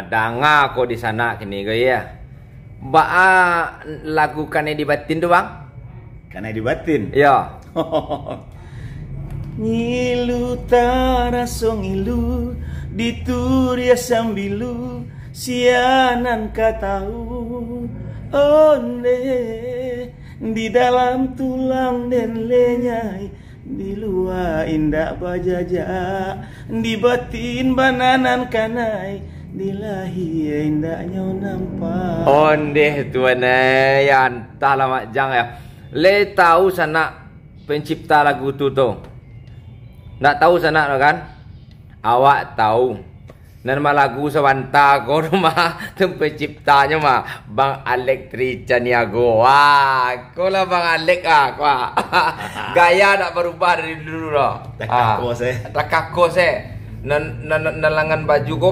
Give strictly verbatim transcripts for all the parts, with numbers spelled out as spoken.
Danga ko di sanak kini ko, iyo. Baa lagu Kanai di Batin tu, Bang? Kanai di Batin? Iyo. Ngilu taraso ngilu, dituriah sambilu, sia nan ka tahu. Ondeh, di dalam tulang den lenyai, di lua indak bajajak, di batin bana nan kanai, di lahia indaknyo nampak. Ondeh tuan eh, ya antahlah Mak Jang ya. Lai tahu sanak pencipta lagu tu tu? Ndak tahu sanak tu kan? Awak tahu. Nan malagu sabanta ko tu mah, tu penciptanyo mah Bang Alex Tricaniago. Wah, ko lah Bang Alex ah, ko ah. Gaya dak barubah dari dulu doh. Takako se. Takako se. Nan, nan, nan langan baju ko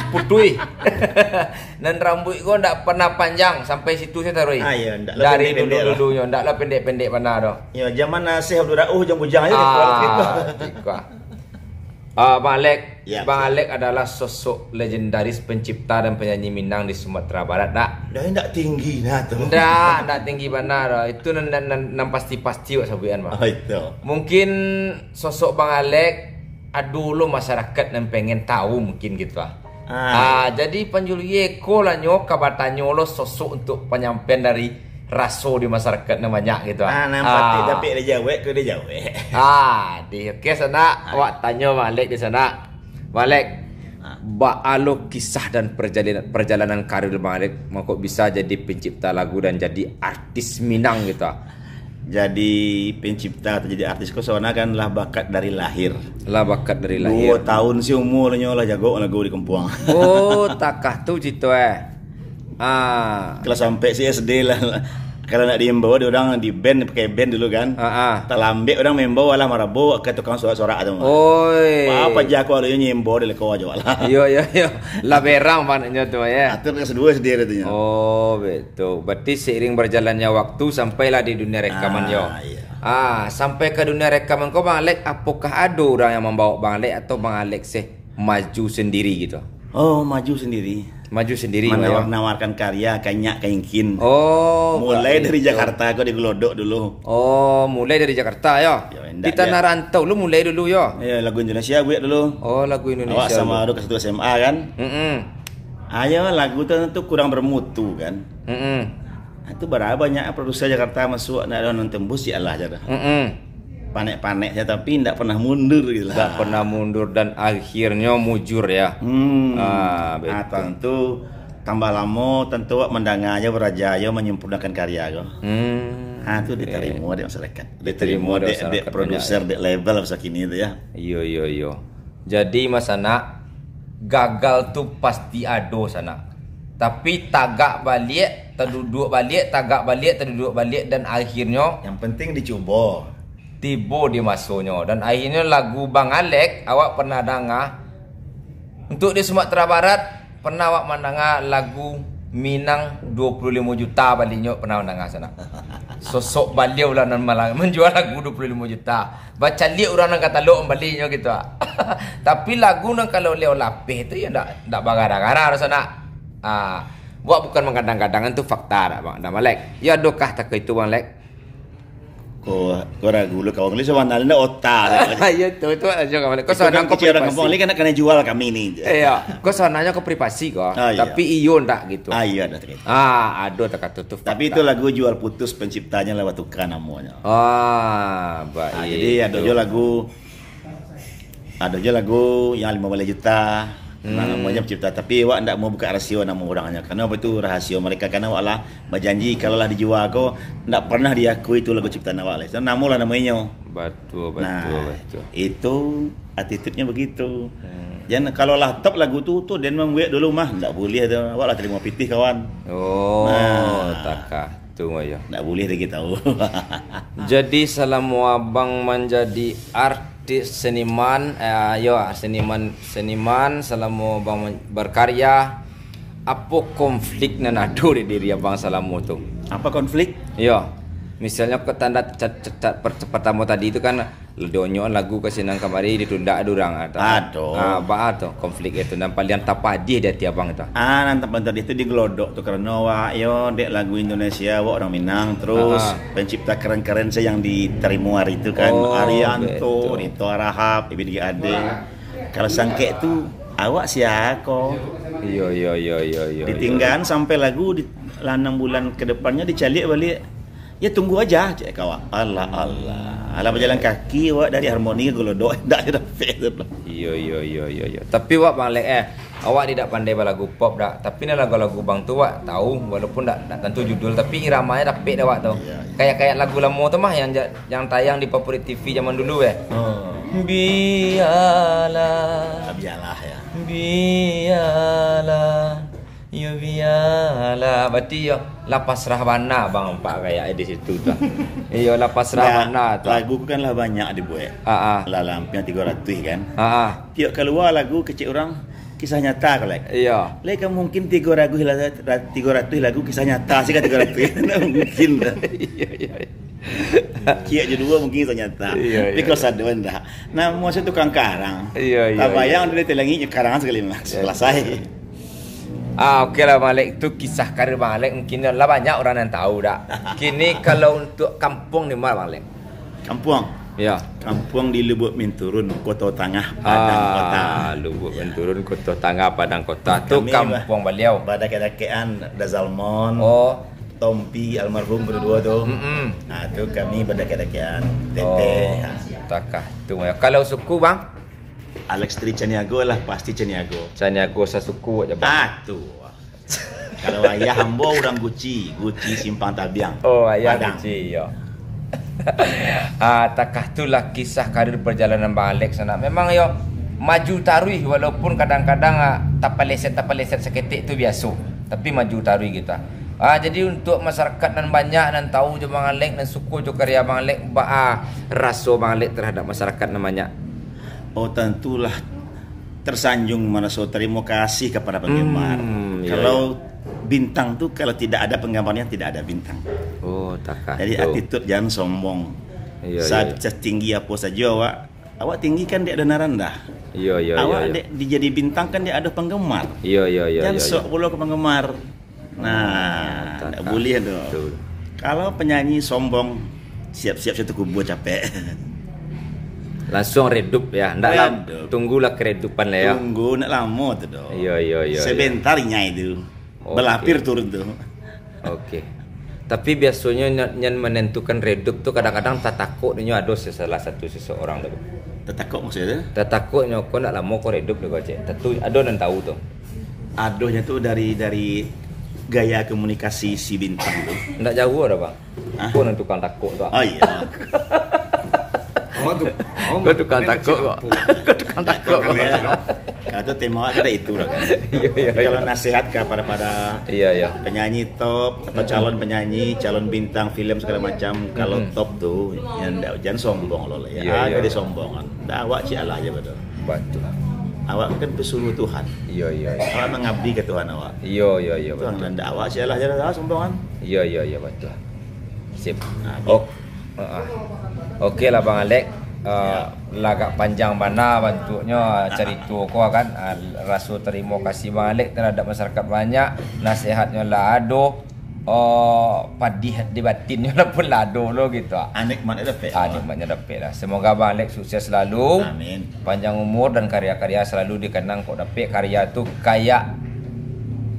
putuih. Nan rambuik ko ndak pernah panjang, sampai situ se taruih. Ah, iyo, ndak lah pendek-pendek lah. Dari dulu-dulunyo, ndak lah pendek-pendek bana doh. Yo, zaman Asih Abdul Rauh, Ujang Bujang aja. Ah, tiko. Ah, Bang Alex, ya, Bang Alex adalah sosok legendaris pencipta dan penyanyi Minang di Sumatera Barat, dak? Dah indak tinggi nah tu. Ndak, ndak tinggi bana doh. Itu nan, nan, nan, nan pasti-pasti wak sabuikan mah. Oh, itu. Mungkin sosok Bang Alex, ado lo masyarakat nan pengen tahu mungkin gitu ah. Ah. Ah, jadi panjuluie ko lah nyo ka batanyo lo sosok untuk panyampaian dari raso di masyarakat nan banyak gitu ah. Ah, nan patut dapek dijawek ko dijawek. Ah, di oke sanak, ah, awak tanyo Bang Alex di sanak. Bang Alex, ah, baa lo kisah dan perjalanan, perjalanan karir Bang Alex mangko bisa jadi pencipta lagu dan jadi artis Minang gitu ah. Jadi pencipta atau jadi artis ko sabananyo kan lah bakat dari lahir. Lah bakat dari lahir. Duo tahun si umurnyo lah jago lagu di kampuang. Oh, takah tu cito eh. Ah. Kalau sampai si S D lah. Kalau nak diimbau, di urang di band, pakai band dulu kan. Ah, ah. Talambek urang maimbau, alah marabo ka tukang sorak-sorak tu. Oi. Apa aja aku alunyo nyimbau di leko aja lah. Iyo, iyo, iyo. Lah berang panaknyo tu ya. Atur kelas duo S D tu nyo. Oh, betul. Berarti seiring berjalannya waktu sampailah di dunia rekaman yo. Ah, iyo. Ah, sampai ka dunia rekaman ko Bang Alex, apokah ado urang yang mambawa Bang Alex atau Bang Alex seh maju sendiri gitu? Oh, maju sendiri. Maju sendiri, Bang, yo? Menawar-nawarkan karya, kanyak kaingkin. Oh, mulai dari Jakarta ko di Glodok dulu. Oh, mulai dari Jakarta yo? Yo, indak. Di tanah rantau lu mulai dulu yo? Yo, lagu Indonesia buek dulu. Oh, lagu Indonesia dulu. Awak sama Aruk satu S M A kan? Mm-mm. Ayo, lagu tu, tu kurang bermutu kan? Mm-mm. Ah, tu bara banyak produser Jakarta masuk, ndak ado nan tembus, ya Allah, jar. Mm-mm. Panek-panek sajo, tapi ndak pernah mundur gitu lah. Ndak pernah mundur dan akhirnyo mujur ya. Hmm. Ah, betul. Ah, tantu tambah lamo, tantu awak mandanga jo, baraja jo, manyempurnakan karya ko. Hmm. Ah, tu ditarimo dek masyarakat. Ditarimo dek masyarakat banyak. Ditarimo dek, dek produser, dek label masa kini tu ya. Iyo, iyo, iyo. Jadi, Mas Anak, gagal tu pasti ado, Sanak. Tapi, tagak baliak, taduduak baliak, tagak baliak, taduduak baliak, dan akhirnyo, yang penting dicubo. Tibo di masonyo. Dan akhirnyo, lagu Bang Alek, awak pernah danga, untuk di Sumatera Barat, pernah awak mandanga lagu Minang duo puluah limo juta balinyo, pernah mandanga, Sanak? Sosok baliau lah nan malang, manjual lagu duo puluah limo juta. Bacaliak urang nan katalok mambalinyo gitu, ah. Tapi lagu nan kalau Leo Lapeh tu, yo ndak, ndak bagara-gara doh, Sanak. Ah, buat bukan menggadang-gadang, itu fakta dak, Bang, dak, Malek? Yo, adokah tako itu, Bang Lek? Ko, ko ragu lu, kawan lu, sabananyo ndak otak. Iyo, tu, tu aja, Bang Lek. Ko sabananyo ko kecil orang kampung, privasi. Lek, nak kena jual kami ni. Iyo, ko sabananyo ko privasi ko. Ah, iyo. Tapi iyo ndak gitu. Ah, iyo, ado. Ah, ado takato tu fakta. Tapi itu lagu Jual Putus, penciptanya lah batuka namonyo. Ah, baik. Ah, jadi ado jo lagu, ado jo lagu yang limo baleh juta. Hmm. Namonyo pencipta, tapi awak ndak mau buka rasio namo urangnyo. Karena apa tu rahasio mereka, karena awak lah bajanji kalau lah dijua ko ndak pernah diakui tu lagu ciptaan awak lah. So, namo lah namo inyo. Batua, batua, nah, batua. Itu attitude-nyo begitu. Hmm. Jan kalau lah top lagu tu, tu den mambuek dulu mah, ndak buliah tu. Awak lah tarimo pitih, kawan. Oh, nah. Takah tu, yo. Ndak buliah lagi tahu. Jadi, salamo abang manjadi artis, seniman, eh, yo, seniman, seniman, salamo abang men-, berkarya, apo konflik nan ado di diri abang salamo tu? Apa konflik? Yo. Misalnyo, ke tanda cat-, cat-, cat-, per-, pertamo tadi tu kan, Ladonyo lagu ka sinan kamari ditundak dek urang, ah, tu. Aduh. Ah, baa tu konflik itu nan paliang tapadih di ati abang tu? Ah, nan tapadih tu di Glodok tu, karano awak yo dek lagu Indonesia, awak urang Minang, terus Ah, ah. pencipta keren-keren sajo yang ditarimo hari tu kan, Oh, Arianto, betul. Rito Arahap, Ebit G Ade. Kalau sangkek tu, awak sia ko? Iyo, iyo, iyo, iyo, iyo. Ditinggaan sampai lagu di, lah anam bulan ke depannyo dicaliak baliak. Ya, tunggu aja, cek kawan. Alah, alah. Alah, bajalan kaki awak dari Harmoni ka Glodok, ndak ado dapek tu. Iyo, iyo, iyo, iyo, iyo. Tapi awak Bang Alek, eh, awak ni dak pandai balagu pop dak. Tapi ni lagu-lagu Bang tu awak tahu, walaupun dak, dak tantu judul, tapi iramanya dapek dah awak tu. Iya, iya. Kayak-kayak lagu lamo tu mah yang ja-, yang tayang di Favorit T V zaman dulu, eh. Oh. Biarlah. Ah, biarlah, ya. Biarlah. Yo bialah, berarti yo lah pasrah bana bang, nampak kayak di situ tu. Iyo, lah pasrah Nah, bana tu. Lagu kan lah banyak dibuat. Ah, ah. Lah lampiang tigo ratuih kan. Ah, ah. Tiok kalua lagu kecek urang kisah nyata ko, Lek. Iyo. Lek kan mungkin tigo ratuih la-, tigo ratuih lagu kisah nyata sih kan tigo ratuih. Ndak mungkin dah. Iyo, iyo. Ciek jo duo mungkin kisah nyata. Iyo, Tapi iyo, kalau iyo. sado ndak. Nah, masa tukang karang. Iyo, iyo, Tabayang iyo. Dari telangi nyo karang sekali mas. Iyo, Selesai. iyo. Ah, oke lah, Bang Alek. Tu kisah karir Bang Alek. Mungkin lah banyak orang yang tahu dah. Kini kalau untuk kampung di mana, Bang Alek? Kampung? Ya. Kampung di Lubuk Minturun, Koto Tangah, Padang Kota. Ah, Lubuk Ya. Minturun, Koto Tangah, Padang Kota. Tu Kami kampung baliau. Badakek-dakekan Dazalmon, Oh. Tompi almarhum berdua tu. Mm-mm. Ah, tu kami badakek-dakekan. Tete. Oh, Ha. takah tu. Kalau suku, Bang? Alex Tri Caniago lah, pasti Caniago. Caniago sasuku je, Bang. Ah, tu. Kalau ayah ambo urang Guci, Guci Simpang Tabiang. Oh, ayah Padang. Guci, yo. Ah, takah tu lah kisah karir perjalanan Bang Alex sanak. Memang yo maju taruih, walaupun kadang-kadang, ah, tapaleset-tapaleset saketek tu biaso. Tapi maju taruih gitu, ah. Ah, jadi untuk masyarakat nan banyak nan tahu jo Bang Alex, nan suko jo karya Bang Alex, baa raso Bang Alex terhadap masyarakat nan banyak? Oh, tantulah tersanjung maraso tarimo kasih kapada penggemar. Hmm, iya, Kalau iya. bintang tu, kalau tidak ada penggemarnya, tidak ada bintang. Oh, takah Jadi, tu. Attitude jangan sombong. Iya, Sa-, iya. Setinggi apo sajo awak, awak tinggi kan dek dana randah. Iya, iya, Awak iya, iya. dek dijadi bintang kan dek ado penggemar. Iya, iya, iya, Jangan iya, sok iya. pulo ke penggemar. Nah, Ah, tak, ndak tak. boleh tu. Betul. Kalau penyanyi sombong, siap-siap satu kubur capek. Langsung redup ya. Ndak lam-, Redup. tunggulah keredupan lah ya. Tunggu, ndak lamo tu doh. Iya, iya, iya, iya. Sebentar inya itu. Oke. Belapir turun tu. Oke. Tapi biasonyo nyo-, nyan menentukan redup tu kadang-kadang tatakok nyo ado se-, salah satu seseorang tu. Tatakok maksudnyo tu? Tatakok nyo ko ndak lamo ko redup tu, Cek. Tentu ado nan tahu tu. Adonyo tu dari, dari gaya komunikasi si bintang tu. Ndak jauh dah, Bang. Hah? Ko nan tukang takok tu. Oh, iya. Oh, tu. Oh, Kau tukang dia takok kecil kok. Kampung. Kau tukang takok. Kalau, kalau tu tema awak kan itu lah kan. Iya, iya, Tapi kalau iya. nasihat kepada, pada Iya, iya. penyanyi top atau calon penyanyi, calon bintang film segala macam, kalau Mm-mm. top tu, ya ndak, jangan sombong lo lah ya. Iya, Ada iya. disombongan. Ndak, awak cik Allah je betul. Betul. Awak kan pesuruh Tuhan. Iya, iya, iya. Awak mengabdi ke Tuhan awak. Iya, iya, iya, Tuhan betul. ndak awak cik Allah je lah sombongan. Iya, iya, iya, betul. Sip. Nah, Oh, heeh. Oke lah Bang Alex. Eh, Ya. lagak panjang bana bantuaknyo, ah, carito ko kan. Ah, raso tarimo kasih Bang Alex terhadap masyarakat banyak. Nasihatnyo lah ado. Oh, padih di batinnyo lah pun lah ado lo gitu. Ah, nikmatnyo dapek. Ah, nikmatnyo dapek lah. Semoga Bang Alex sukses selalu. Amin. Panjang umur dan karya-karya selalu dikenang kok dapek. Karya tu kayak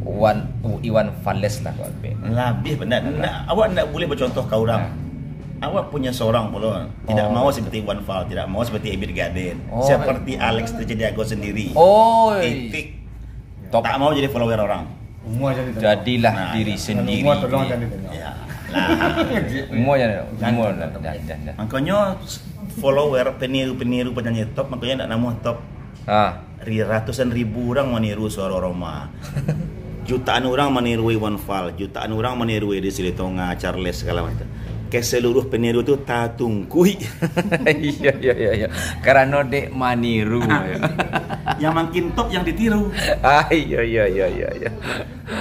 Wan, Iwan Fals lah kok dapek. Labih benar. Ndak, awak ndak boleh bercontoh ke orang. Nah. Awak punya seorang pulo. Tidak Oh, mau betul. seperti Iwan Fals, tidak mau seperti Ebit G Ade. Oh, Seperti Alex Tri Caniago sendiri. Oh, Titik. Top. Tak mau jadi follower orang. Umua jadi tengok. Jadilah Nah, diri ya. sendiri. Umua tolong jangan ditengok. Ya. Lah. Umua jangan, Jangan, umua jangan, jangan, jangan. jangan, jangan. Makanya follower peniru-peniru penyanyi top, makanya ndak namuah top. Ah. Ri-, ratusan ribu orang maniru Suara Rhoma. Jutaan orang maniru Iwan Fals, jutaan orang maniru Edi Silitonga, Charles segala macam. Ke seluruh peniru tu tatungkuik. Iya, iya, iya, iya. Karano dek maniru, ya. Yang makin top yang ditiru. Ah, iya, iya, iya, iya, iya.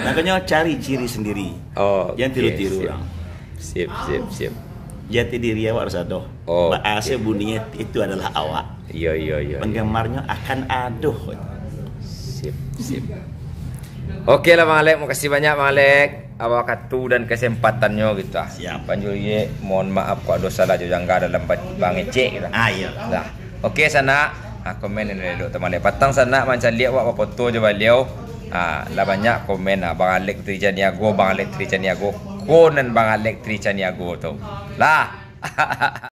Makanya cari ciri sendiri. Oh, Jangan oke, tiru-tiru sip. orang. Sip, sip, sip. Jati diri awak harus ado. Oh, Bahasa bunyinya itu adalah awak. Iyo, iyo, iyo. Penggemarnya akan ado. Sip, sip. Oke lah Bang Alek, makasih banyak Bang Alek. Awak wakatu dan kesempatannya gitu ah. Siap. Bang Juliet, mohon maaf kok ada salah jo jangga dalam ba- bangecek gitu. Ah, iya. Lah. Oke sanak, ha, komen nan elok teman dek. Patang sanak mancaliak awak bafoto jo baliau. Ha, lah banyak komen lah Bang Alek Tricaniago, Bang Alek Tricaniago. Ko nan Bang Alek Tricaniago tu. Lah.